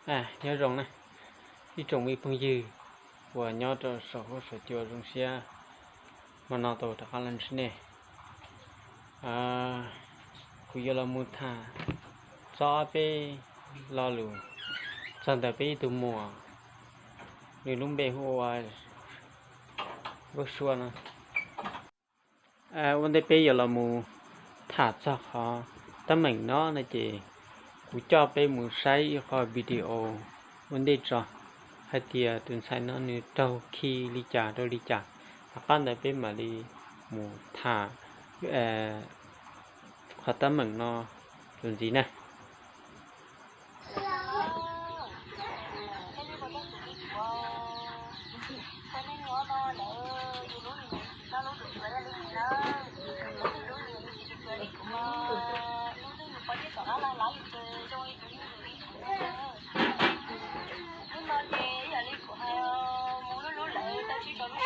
Nyob zoo na ib tsoom me phooj ywg uas nyob rau saum huab saum cua, zoo siab hmo no tau rov qab los ntsib nej. Kuv yuav los mus tham txog peb lo lus txog ntawm peb ib tug muam, nws lub npe hu ua Nkauj Sua no. Ua ntej peb yuav los mus tham txog qhov teeb meem no no ces kuv coj peb mus saib ib qho video ua ntej tso, hais tias tus ntxhais no nws raug khi li cas rau li cas. Tom qab ntawd peb mam li mus tham qhov teeb meem no tus ntxiv na. Lub no ces yam li kuv hais, mus lub lub lawm tau tsis tau lub,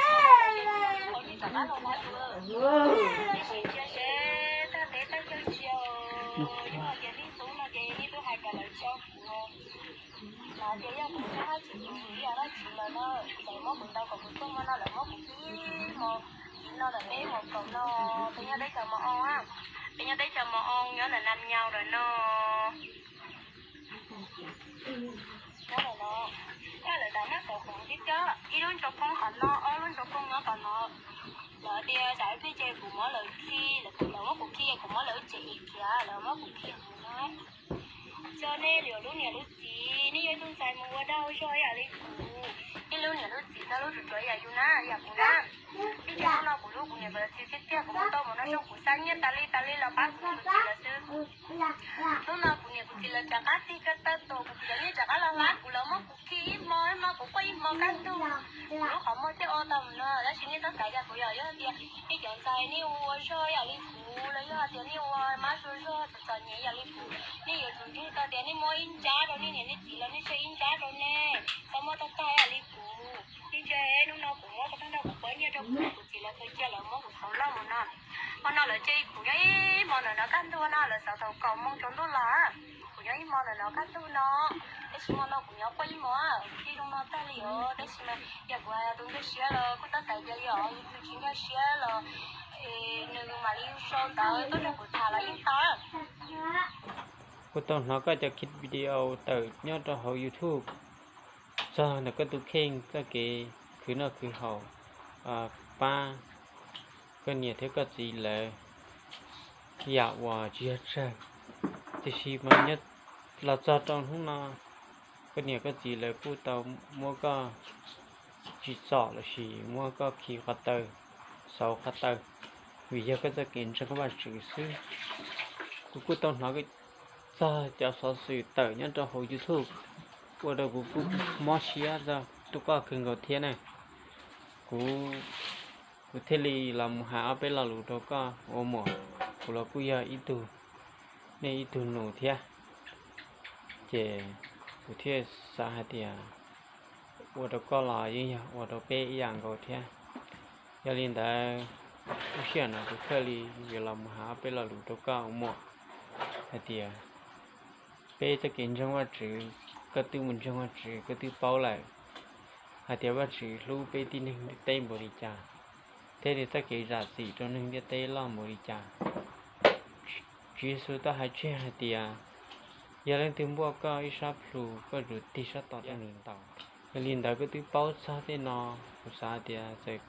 ib rov qab los hmov yus, ib sim ntsia seb tag teb tag chaw ntsia. Yog hais tias nej tub no ces nej twb hais kom lawv tso kuv, lawv tias yog kuv tsis haj tsis kuv ib yam dab tsi lawm no, lawv muab kuv ntaus kom kuv tuag hmo no lawv muab kuv khi ib hmo, ib no lawm peb hmos kaum no, peb nyob teb chaws Mos Oo, peb nyob teb chaws Mos Oo nyob ntawm Nam Nyaus lawm no. Nyob ntawm no, lawv tas mab kaum khoom tib co, ib lub ntsos koob qhov no, ob lub ntsos koob nyob qhov no. Lawv tias tsam ib pliag ces kuv muab lawv khi, lawv muab kuv khi, kuv muab lawv tsev khiav, lawv muab kuv khi mus no. Tso nej li lub niam lub txiv, nej yog ib tug ntxhais mus ua dag ua zog ib yam li kuv, nej lub niam lub txiv txog lub ruam ruam ib yam yus na, ib yam kuv na. Ib hnub no kuv hlub kuv niam kuv txiv tiag tiag, kuv mus tau mus noj zoo kuv xa nyiaj tas li tas li los pab kuv niam kuv txiv lawv xwb. Hnub no kuv niam kuv txiv lawv rov qab tig ko taw tos kuv, kuv cov nyiaj rov qab los hlab kuv, lawv muab kuv khi ib hmo, ib hmo kuv quaj ib hmo kaj ntug. Kuv lub qhov muag thiaj o tau mus no, tab sis nej txhob xav yam kuv yom, yog hais tias nej cov ntxhais nej ua ua zog ib yam li kuv los yog hais tias nej ua mab zog zog txom txom nyem ib yam li kuv, nej yuav tsum ntseeg tau tias nej muab ib nrab rau nej niam nej txiv los nej tseg ib nrab rau nej, txhob muab tag tag ib yam li kuv. Nej ntsia, hnub no kuv muab ko tag nrho kuv pab nyiaj rau kuv niam kuv txiv lawv khaws cia lawv muab kuv xauv loj mus no. Hmo no lawv tseg kuv nyob ib hmo ntawm no kaj ntug no, lawv xauv thaum kaum moos tsaus ntuj los. Kuv nyob ib hmo ntawm no kaj ntug no, tab sis hmo no kuv nyob quaj ib hmo, khi zoo no tag li os. Tab sis mas yog kuv hais tus nkag siab los kuj tab tais tias yog yus tus tsis nkag siab los nws mam li sau ntawv tuaj nrog kuv tham los yeej tau. Kuv tau hnov koj cov clip video tawm nyob rau hauv YouTube txog ntawm koj tus kheej txoj kev khwv noj khwv haus, pab koj niam thiab koj txiv lawv yam uas tsis yog tsawg, tiam sis mas nyob los txog rau hnub no koj niam koj txiv lawv kuj tau muab koj tsim txom lossis muab koj khi qhov taw, xauv qhov taw, vim yog koj txoj kev ntseeg Vajtswv xwb. Kuv kuj tau hnov txog cov xov xwm tawm nyob rau hauv YouTube, ua rau kuv kuj mob siab txog koj kawg nkaus thiab na. Kuv, kuv thiaj li los mus hais ob peb lo lus rau koj ua muam, kuv los kuj yog ib tug, nej ib tug nus thiab, ces kuv thiaj xav hais tias ua rau koj los yeej yog ua rau peb ib yam nkaus thiab. Yog li ntawd, lub sij hawm no kuv thiaj li yuav los mus hais ob peb lo lus rau koj ua muam hais tias peb txoj kev ntseeg Vajtswv, koj twb mus ntseeg Vajtswv koj twb paub lawm hais tias Vajtswv hlub peb tib neeg ntiaj teb npaum li cas, thiab nws txoj kev zam txim rau neeg ntiaj teb loj npaum li cas. Tswv Yexus tau hais tseg hais tias, yog leej twg npuaj koj ib sab plhu, koj yuav tsum tig sab tom rau nws ntaus. Yog li ntawd koj twb paub txog tej no, kuv xav tias txawm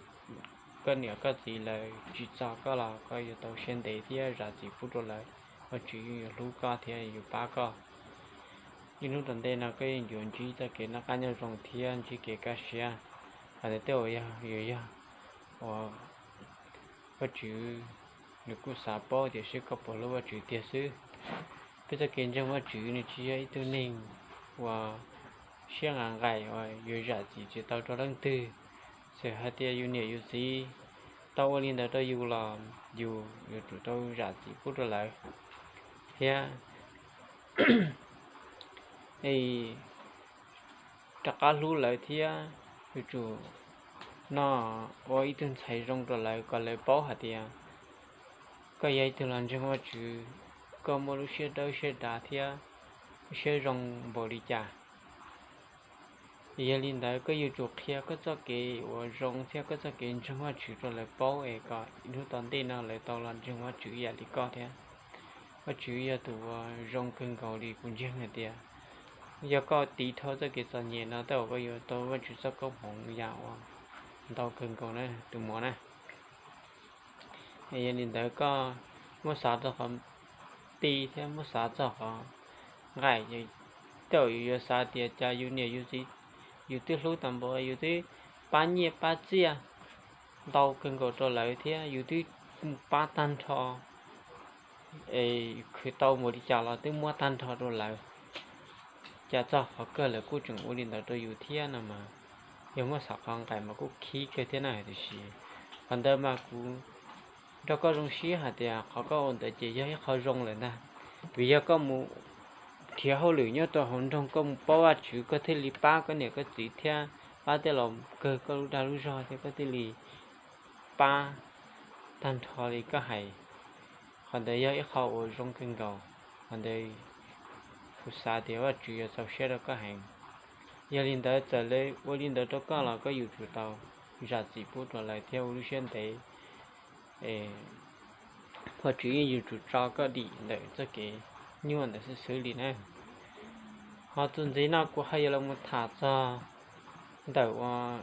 koj niam koj txiv lawv tsim txom koj los koj yuav tau siab ntev thiab zam txim pub rau lawv. Vajtswv yeej yuav hlub koj thiab yuav pab koj. Ib hnub tom ntej no koj yeej yuav ntsib txoj kev noj qab nyob zoo thiab ntsib kev kaj siab. Hais tias tej uas yog yuav yog uas Vajtswv nws kuj xav paub tias seb koj puas hlub Vajtswv tiag xwb. Peb txoj kev ntseeg Vajtswv nws tsis yog ib tug neeg uas siab nqa nqaim uas yuav zam txim tsis tau rau leej twg. Txawm hais tias yus niam yus txiv tau ua li ntawd rau yus los yus yuav tsum tau zam txim pub rau lawv thiab rov qab hlub lawv thiab yuav tsum no ua ib tug ntxhais zoo rau lawv kom lawv paub hais tias koj yog ib tug los ntseeg Vajtswv, koj muaj lub siab dawb siab dav thiab lub siab zoo npaum li cas. Yog li ntawd koj yuav tsum qhia koj txoj kev uas zoo thiab koj txoj kev ntseeg Vajtswv rau lawv paub es kom hnub tom ntej no lawv tau los ntseeg Vajtswv ib yam li koj thiab. Vajtswv yog tus uas zoo kawg nkaus li, kuv ntseeg hais tias yog koj tiv dhau txoj kev txom nyem no tej zaum koj yuav tau Vajtswv txoj koob hmoov yam uas ntau kawg nkaus na tus muam na. Yog li ntawd koj muab xav txog qhov ti thiab muab xav txog qhov nqaim, tej zaum yus yuav xav tias cas yus niam yus txiv, yus twb hlub tag npaum, yus twb pab nyiaj pab txiaj ntau kawg nkaus rau lawv thiab yus twb pab tag nrho es khwv tau npaum li cas los twb muab tag nrho rau lawv, cas txog qhov kawg lawv kuj tseem ua li ntawd rau yus thiab no mas, yog muab xav qhov nqaim mas kuj khib kawg thiab na. Tiam sis qhov ntawd mas kuv nrog koj zoo siab hais tias qhov koj ua ntawd ces yog ib qho zoo lawm ntag. Vim yog koj mus nrhiav hauj lwm nyob rau hauv nroog, koj mus paub Vajtswv, koj thiaj li pab koj niam koj txiv thiab pab tej laus kawg koj lub dag lub zog thiab koj thiaj li pab tag nrho li koj hais. Qhov ntawd yog ib qho uas zoo kawg nkaus. Qhov ntawd kuv xav tias Vajtswv yuav txaus siab rau koj heev. Yog li ntawd txawm lawv ua li ntawd rau koj los koj yuav tsum tau zam txim pub rau lawv thiab ua lub siab ntev. Vajtswv yeej yuav tsum tso koj dim ntawm txoj kev nyuaj ntawd xwb xwb li na. Ho txuas ntxiv no kuv ho yuav los mus tham txog ntawm uas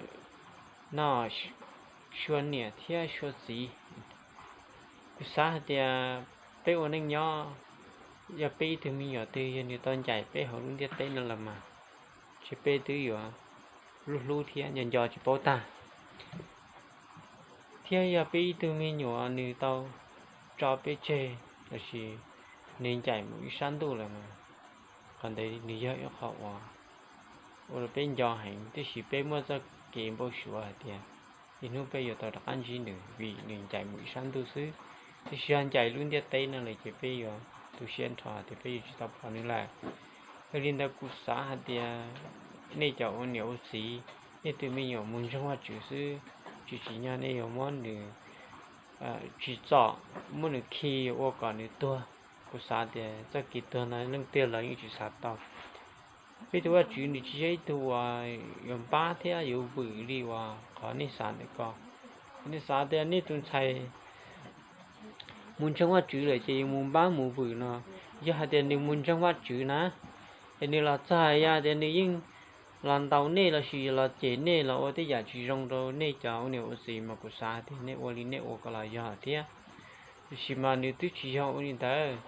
no, sua niam thiab sua txiv. Kuv xav hais tias peb ua neej nyob, yog peb ib tug me nyuam twg yog nws tau ncaim peb hauv lub ntiaj teb no los mas, ces peb twb yuav hlub hlub thiab nco nco tsis paub tag. Thiab yog peb ib tug me nyuam nws tau tso peb tseg lossis nws ncaim mus ib sab ntuj lawm mas, qhov ntawd nws yog ib qho uas ua rau peb nco heev, tiam sis peb muaj txoj kev npau suav hais tias ib hnub peb yuav tau rov qab ntsib nws vim nws ncaim mus ib sab ntuj xwb. Tiam sis yog ncaim lub ntiaj teb no lawm ces peb yuav tu siab nrho tias peb yuav tsis tau pom nws lawm. Yog li ntawd kuv xav hais tias nej cov ua niam ua txiv, nej tus me nyuam mus ntseeg Vajtswv xwb, tsis tsim nyog nej yuav muab nws tsim txom, muab nws khi ua kom nws tuag. Kuv xav tias txoj kev tuag no leej twg los yeej tsis xav tau. Peb tus Vajtswv nws tsis yog ib tug uas yuav npab thiab yuav vwm li uas qhov nej xav ntawm ko. Nej xav tias nej tus ntxhais mus ntseeg Vajtswv lawm ces yuav mus npab mus vwm no, yog hais tias nws mus ntseeg Vajtswv na, es nws los txog yog tias nws yeej los ntaus nej lossis los cem nej los ua tej yam tsis zoo rau nej cov ua niam ua txiv mas kuv xav tias nej ua li nej ua ko los yog thiab. Tiam sis mas nws twb tsis yog ua li ntawd,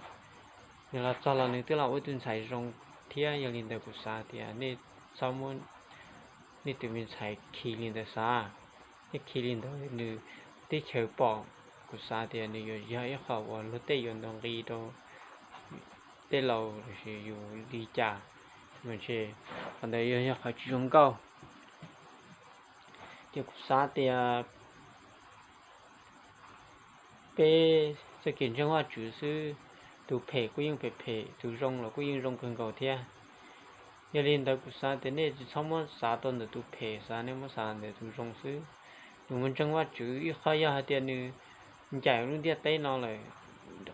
nws los txog los nws twb los ua tus ntxhais zoo thiab. Yog li ntawd kuv xav tias nej txhob muab nej tus me ntxhais khi li ntawd xav. Nej khi li ntawd nws teb chaws pom, kuv xav tias nws yuav yog ib qho uas luag tej yuav ntaus nqi rau tej laus lossis yus li cas, mas ntshe qhov ntawd yuav yog qhov tsis zoo nkauj. Ces kuv xav tias peb txoj kev ntseeg Vajtswv xwb, tus phem kuj yeej phem phem, tus zoo los kuj yeej zoo kawg nkaus thiab. Yog li ntawd kuv xav tias nej tsis txhob muab xav rau ntawm tus phem, xav nej muab xav ntawm tus zoo xwb. Nws mus ntseeg Vajtswv ib qho yog hais tias nws ncaim lub ntiaj teb no lawm,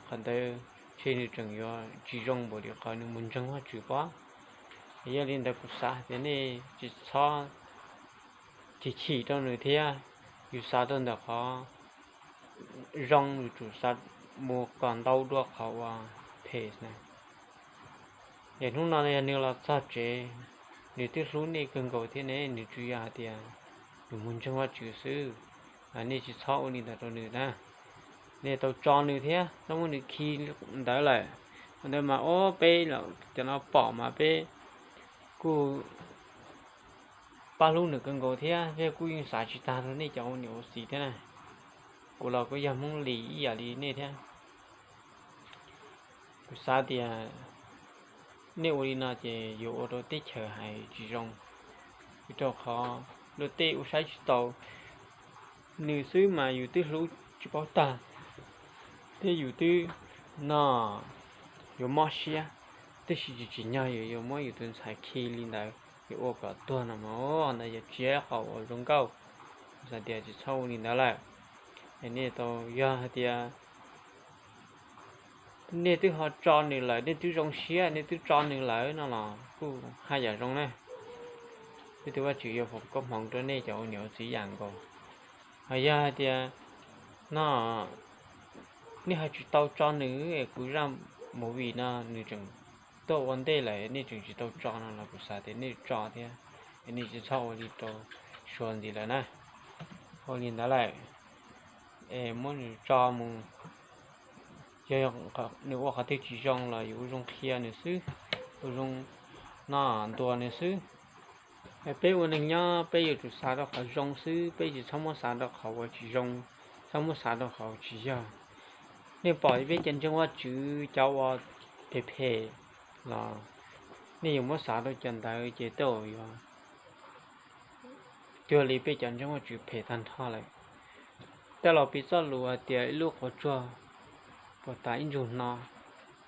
qhov ntawd ntshe nws tseem yuav tsis zoo npaum li qhov nws mus ntseeg Vajtswv pob. Yog li ntawd kuv xav hais tias nej tsis txhob chim chim rau nws thiab, yus xav rau ntawm qhov zoo yuav tsum xav mus kom ntau dua qhov uas phem na. Es hnub no yog nws los txog tsev, nws twb hlub nej kawg nkaus thiab ne, nws tsuas yog hais tias nws mus ntseeg Vajtswv xwb. Nej tsis txhob ua li ntawd rau nws na. Nej tau tso nws thiab txhob muab nws khi ntawd lawm. Ua ntawd mas ob peb los cov no pom mas peb kuj pab hlub nws kawg nkaus thiab, peb kuj yeej xav tsis tag rau nej cov ua niam ua txiv thiab na. Kuv los kuj yog Hmoob Lis ib yam li nej thiab. Kuv xav tias nej ua li no ces yuav ua rau teb chaws hais tsis zoo, vim rau qhov luag tej ua saib tsis taus nws xwb mas yus twb hlub tsis paub tag, thiab yus twb no yuav mob siab, tab sis tsis tsim nyog yus yuav muab yus tus ntxhais khi li ntawd, yuav ua kom tuag no mas ntawd yog tsis yog qhov uas zoo nkauj. Xav tias tsis txhob ua li ntawd lawm. Es nej tau yog hais tias nej twb ho tso nws lawm, nej twb zoo siab nej twb tso nws lawm no los kuj haj yam zoo na. Leej twg Vajtswv yuav foom koob hmoov rau nej cov ua niam ua txiv yam nkaus. Ho yog hais tias no nej ho tsis tau tso nws es kuv zaj movie no nws tseem tuaj ua ntej lawm nej tseem tsis tau tso no los kuv xav tias nej tso thiab, es nej tsis txhob ua li rau Suav ntxiv lawm na. Ua li ntawd lawm es muab nws tso mus, yog nws ua qhov twg tsis zoo los yuav ua zoo qhia nws xwb, ua zoo no ntuas nws xwb. Peb ua neeg nyob peb yuav tsum xav rau qhov zoo xwb, peb tsis txhob muab xav rau qhov uas tsis zoo, txhob muab xav rau qhov tsis yog. Nej pom peb cov ntseeg Vajtswv cov uas phem phem los nej yuav muab xav rau cov ntawd ces tej zaum yuav cuag li peb cov ntseeg Vajtswv phem tag nrho lawm. Tej laus piv txoj lus hais tias ib lub qhov tsua puas tag ib ntsug hno,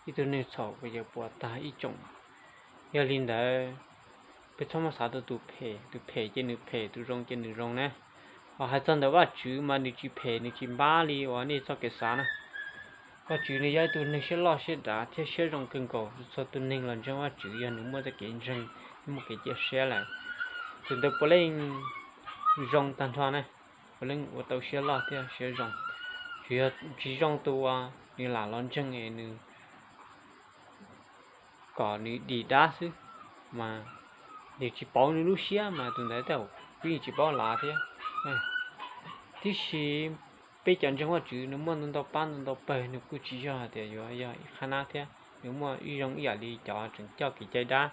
ib tug neeg txhaum puas tag ib tsoom. Yog li ntawd, peb txhob muab xav rau tus phem, tus phem ces nws phem, tus zoo ces nws zoo na. Ho hais txog ntawm Vajtswv mas nws tsis phem nws tsis npab li uas nej txoj kev xav na. Vajtswv nws yog ib tug neeg siab loj siab dav thiab siab zoo kawg nkaus. Txhua tus neeg los ntseeg Vajtswv yog nws muaj txoj kev ntseeg, muaj kev cia siab lawm, tus ntawd puav leej zoo tag nrho na, puav leej ua tau siab loj thiab siab zoo. Tsis yog tsis zoo tus uas nws lam los ntseeg es nws kom nws dim dab xwb, mas nws tsis pauv nws lub siab mas tus ntawd tej zaum kuj yeej tsis paub lav thiab. Tiam sis peb cov ntseeg Vajtswv nws muaj ntau ntau pab ntau ntau pawg, nws kuj tsis yog hais tias yuav yog ib qhab nab thiab, nws muaj ib zoo ib yam li cov tseem coj kev cai dab,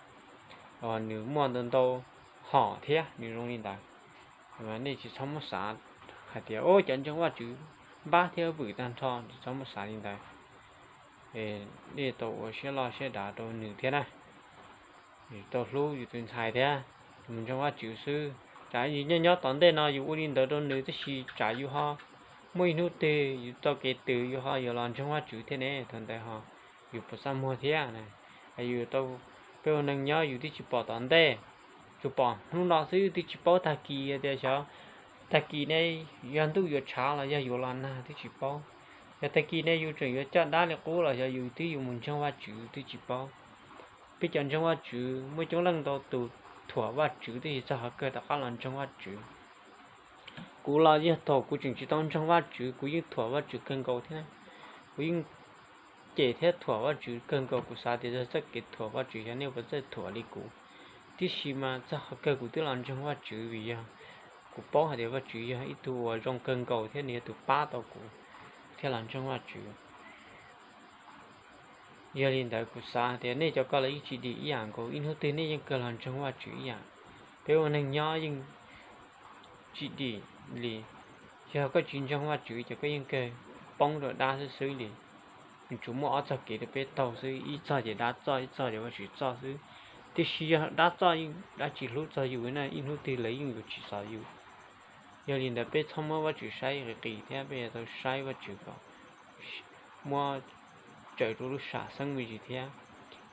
nws muaj ntau ntau hom thiab nws zoo li ntawd. Nej tsis txhob muab xav hais tias o cov ntseeg Vajtswv npab thiab vwm tag nrho, tsis txhob muab xav li ntawd. Nej tau ua siab loj siab dav rau nws thiab na, tau hlub yus tus ntxhais thiab, mus ntseeg Vajtswv xwb. Tsam nyob nyob tom ntej no yus ua li ntawd rau nws tab sis tsam yus ho muaj ib hnub twg yus tau kev twg yus ho yuav los ntseeg Vajtswv thiab ne, thaum ntawd ho yus puas txaj muag thiab. Yus tau, peb ua neeg nyob yus twb tsis pom tom ntej, tsuas pom hnub no xwb twb tsis paub tag kis tias xyov tag kis ne yog ntuj yuav tshav los yog yuav los nag twb tsis paub. Yog tag kis ne yus tseem yuav coj dab li qub los xyov yus twb yuav mus ntseeg Vajtswv twb tsis paub. Peb cov ntseeg Vajtswv muaj coob leej ntau tus thuam Vajtswv tab sis txog qhov kawg rov qab los ntseeg Vajtswv. Kuv los yog thaum kuv tseem tsis tau ntseeg Vajtswv kuv yeej thuam Vajtswv kawg nkaus thiab, kuv yeej cem thiab thuam Vajtswv kawg nkaus. Kuv xav tias yog txoj kev thuam Vajtswv xyov nej puas txawj thuam li kuv, tiam sis mas txog qhov kawg kuv twb los ntseeg Vajtswv vim yog kuv paub hais tias Vajtswv yog ib tug uas zoo kawg nkaus thiab nws yog tus pab tau kuv thiaj los ntseeg Vajtswv. Yog li ntawd kuv xav tias nej cov ko los yeej tsis dim ib yam nkaus, ib hnub twg nej yeej kawg los ntseeg Vajtswv ib yam. Peb ua neeg nyob yeej tsis dim li. Yog koj tsis ntseeg Vajtswv ces koj yeej kawg poob rau dab xwb xwb li. Nws tsuas muaj ob txoj kev rau peb taug xwb, ib txoj ces dab txoj, ib txoj ces Vajtswv txoj xwb. Tiam sis yog dab txoj yeej dab tsi hlub txog yus na, ib hnub twg lawv yeej yuav tsim txom yus. Yog li ntawd peb txhob muab Vajtswv saib qis qis thiab peb yuav tau saib Vajtswv kom muab tsaws rau lub sam xeeb me ntsis thiab.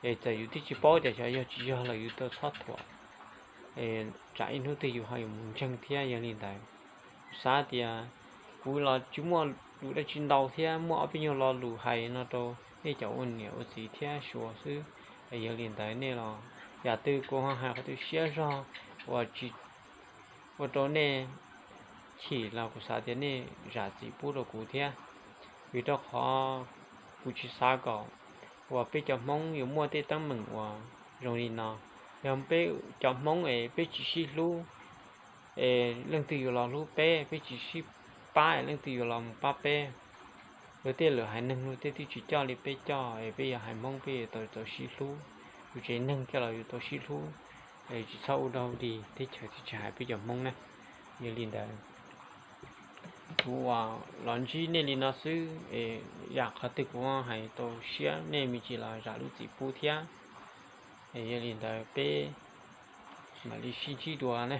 Es txawm yus twb tsis paub tias xyov yog tsis yog los yus tau txhob thuam, tsam ib hnub twg yus ho yuav mus ntseeg thiab. Yog li ntawd, xav tias kuv los tsis muaj lus dab tsi ntau thiab, muaj ob peb nyuag lo lus hais no rau nej cov ua niam ua txiv thiab suav xwb. Yog li ntawd nej los yam twg kuv ho hais qhov twg siab zog uas tsis ua rau nej chim los kuv xav tias nej zam txim pub rau kuv thiab, vim rau qhov kuv tsis xav kom uas peb cov Hmoob yuav muaj tej teeb meem uas zoo li no. Yog peb cov Hmoob es peb tsis sib hlub es leej twg yuav los hlub peb, peb tsis sib pab es leej twg yuav los mus pab peb. Luag tej lwm haiv neeg luag tej twb tsis coj li peb coj es peb yog haiv Hmoob peb yuav tau txaus sib hlub, yus tsev neeg kiag los yuav tau sib hlub, tsis txhob ua dog dig teb chaws tsis hais peb cov Hmoob na. Yog li ntawd, kuv uas los ntsib nej li no xwb, yam qhov twg kuv hais tau siab nej me ntsis los zam lub txim pub thiab. Yog li ntawd peb mam li sib ntsib dua ne.